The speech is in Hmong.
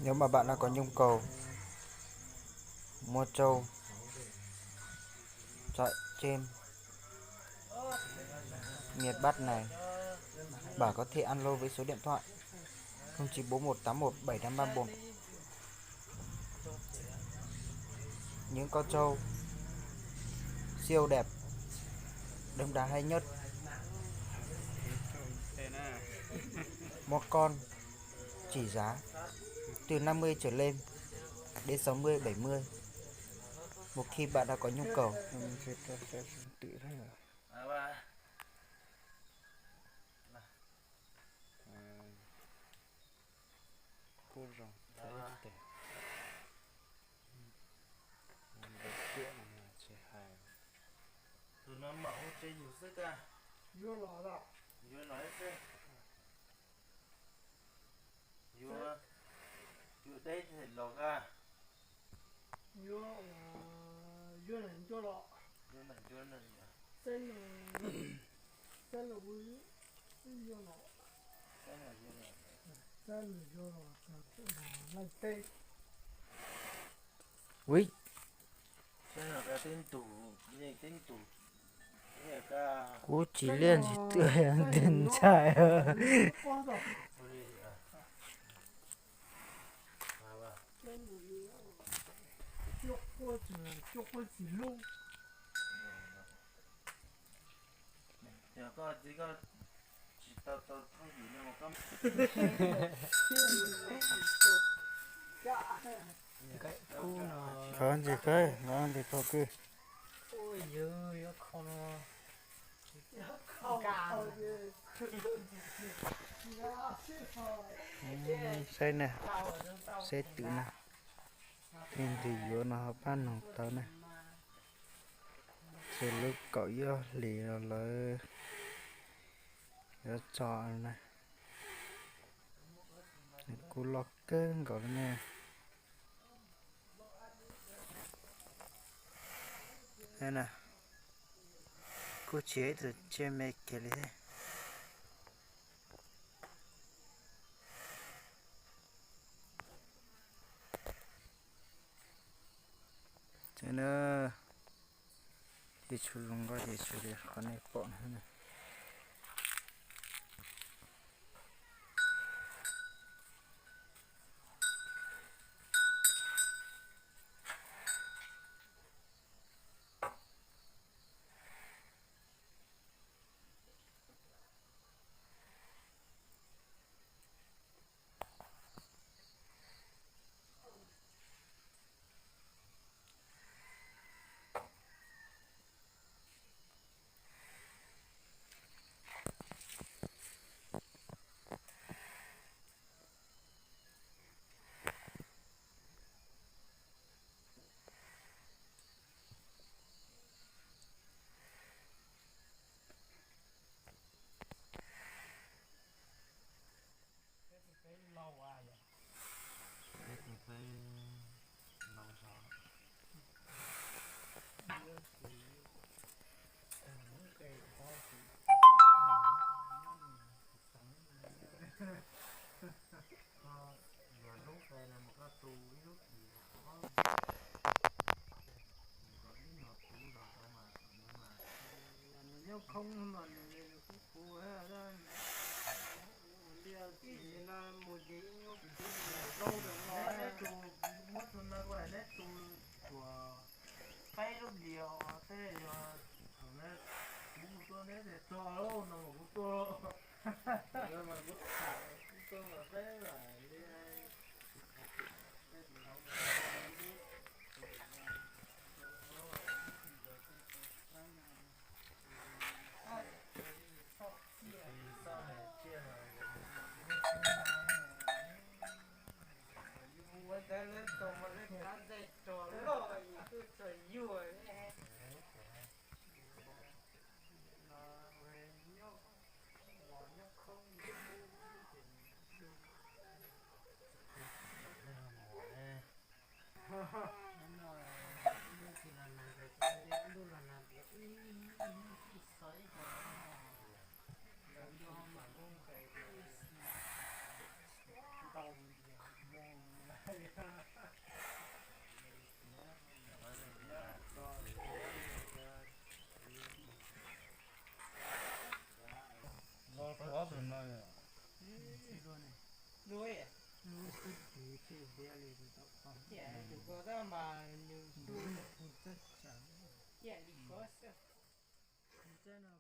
Nếu mà bạn nào có nhu cầu mua trâu, trại trên miền Bắc này, bạn có thể alo với số điện thoại không chín bốn một tám một bảy năm ba một. Những con trâu siêu đẹp, đơm đá hay nhất. Một con chỉ giá từ năm mươi trở lên đến sáu mươi, bảy mươi. Một khi bạn đã có nhu cầu. Kuj zoo thiab ib teg. Ntau cuam no tsis hais. Tus no mam hu tseg yus xwb kag. Yuav los ib xwb. Yuav, yuav deb los kag. Yuav, yuav neeg ncuav los. Yuav neeg ncuav, neeg ncuav. Xeeb, xeeb los, xeeb yuav los. Xeeb los yuav los, xeeb los yuav los, leej teb. Ui. Xeeb los kag teb tus, yeej teb tus. Kuv tsis liaj tsis twm ntshai. Qhov ntsis kawg, qhov ntsis kawg. Saib na, saib twm na. Leej twg yuav no ho pab noog tau na. Ces lub kaum ib ob hlis no lawv yuav tso na. Kuv loj kawg nkaus li ne. Kuj tsis ib tug tsiaj me kiag li thiab. Ces na, ces tshuav zoo nkauj ces tshuav li qhov nej pom no. Muab tus no ua neb tus tuam peb lub dios tej yog thaum neb, kuv mus tua neb ces tso lauj no mas kuv tua lauj. Mas kuv tham kuv tua mas peb lam li. Luag ne, luag, lub xwb tsis thiaj li tus tom qab, tus ko tab mas nws ntuj txawj tsam, cia li ko xwb. Txawj no